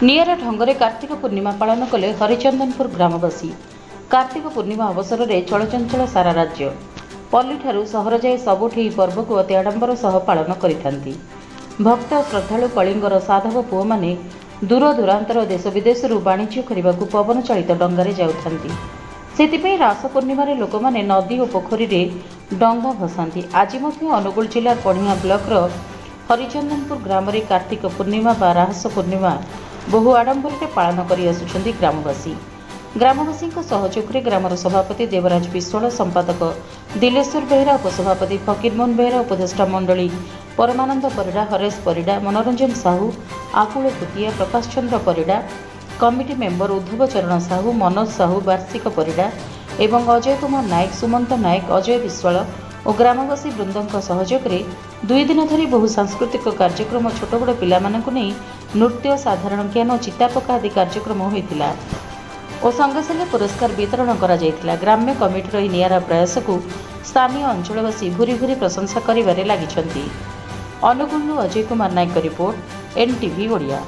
ନିଆରା ଢଙ୍ଗରେ କାର୍ତ୍ତିକ ପୂର୍ଣ୍ଣିମା ପାଳନ କଲେ ହରିଚନ୍ଦନପୁର ଗ୍ରାମବାସୀ। କାର୍ତ୍ତିକ ପୂର୍ଣ୍ଣିମା ଅବସରରେ ଚଳଚଞ୍ଚଳ ସାରା ରାଜ୍ୟ। ପଲ୍ଲୀଠାରୁ ସହର ଯାଏ ସବୁଠି ଏହି ପର୍ବକୁ ଅତି ଆଡ଼ମ୍ବର ସହ ପାଳନ କରିଥାନ୍ତି ଭକ୍ତ, ଶ୍ରଦ୍ଧାଳୁ। କଳିଙ୍ଗର ସାଧବ ପୁଅମାନେ ଦୂର ଦୂରାନ୍ତର ଦେଶ ବିଦେଶରୁ ବାଣିଜ୍ୟ କରିବାକୁ ପବନ ଚାଳିତ ଡଙ୍ଗାରେ ଯାଉଥାନ୍ତି। ସେଥିପାଇଁ ରାସ ପୂର୍ଣ୍ଣିମାରେ ଲୋକମାନେ ନଦୀ ଓ ପୋଖରୀରେ ଡଙ୍ଗା ଭସାନ୍ତି। ଆଜି ମଧ୍ୟ ଅନୁଗୁଳ ଜିଲ୍ଲା କଣିହାଁ ବ୍ଲକର ହରିଚନ୍ଦନପୁର ଗ୍ରାମରେ କାର୍ତ୍ତିକ ପୂର୍ଣ୍ଣିମା ବା ରାହାସ ପୂର୍ଣ୍ଣିମା ବହୁ ଆଡ଼ମ୍ବରରେ ପାଳନ କରି ଆସୁଛନ୍ତି ଗ୍ରାମବାସୀ। ଗ୍ରାମବାସୀଙ୍କ ସହଯୋଗରେ ଗ୍ରାମର ସଭାପତି ଦେବରାଜ ବିଶ୍ୱାଳ, ସମ୍ପାଦକ ଦିଲେଶ୍ୱର ବେହେରା, ଉପସଭାପତି ଫକୀରମୋହନ ବେହେରା, ଉପଦେଷ୍ଟା ମଣ୍ଡଳୀ ପରମାନନ୍ଦ ପରିଡ଼ା, ହରେଶ ପରିଡ଼ା, ମନୋରଞ୍ଜନ ସାହୁ, ଆକୁଳ ଭୁତିଆ, ପ୍ରକାଶ ଚନ୍ଦ୍ର ପରିଡ଼ା, କମିଟି ମେମ୍ବର ଉଦ୍ଧବ ଚରଣ ସାହୁ, ମନୋଜ ସାହୁ, ବାର୍ଷିକ ପରିଡ଼ା ଏବଂ ଅଜୟ କୁମାର ନାୟକ, ସୁମନ୍ତ ନାୟକ, ଅଜୟ ବିଶ୍ୱାଳ ଓ ଗ୍ରାମବାସୀ ବୃନ୍ଦଙ୍କ ସହଯୋଗରେ 2 ଦିନ ଧରି ବହୁ ସାଂସ୍କୃତିକ କାର୍ଯ୍ୟକ୍ରମ, ଛୋଟ ବଡ଼ ପିଲାମାନଙ୍କୁ ନେଇ ନୃତ୍ୟ, ସାଧାରଣ ଜ୍ଞାନ, ଚିତାପକା ଆଦି କାର୍ଯ୍ୟକ୍ରମ ହୋଇଥିଲା ଓ ସଙ୍ଗେ ସଙ୍ଗେ ପୁରସ୍କାର ବିତରଣ କରାଯାଇଥିଲା। ଗ୍ରାମ୍ୟ କମିଟିର ଏହି ନିଆରା ପ୍ରୟାସକୁ ସ୍ଥାନୀୟ ଅଞ୍ଚଳବାସୀ ଭୁରି ଭୁରି ପ୍ରଶଂସା କରିବାରେ ଲାଗିଛନ୍ତି। ଅନୁଗୁଳରୁ ଅଜୟ କୁମାର ନାୟକଙ୍କ ରିପୋର୍ଟ, ଏନ୍ଟିଭି ଓଡ଼ିଆ।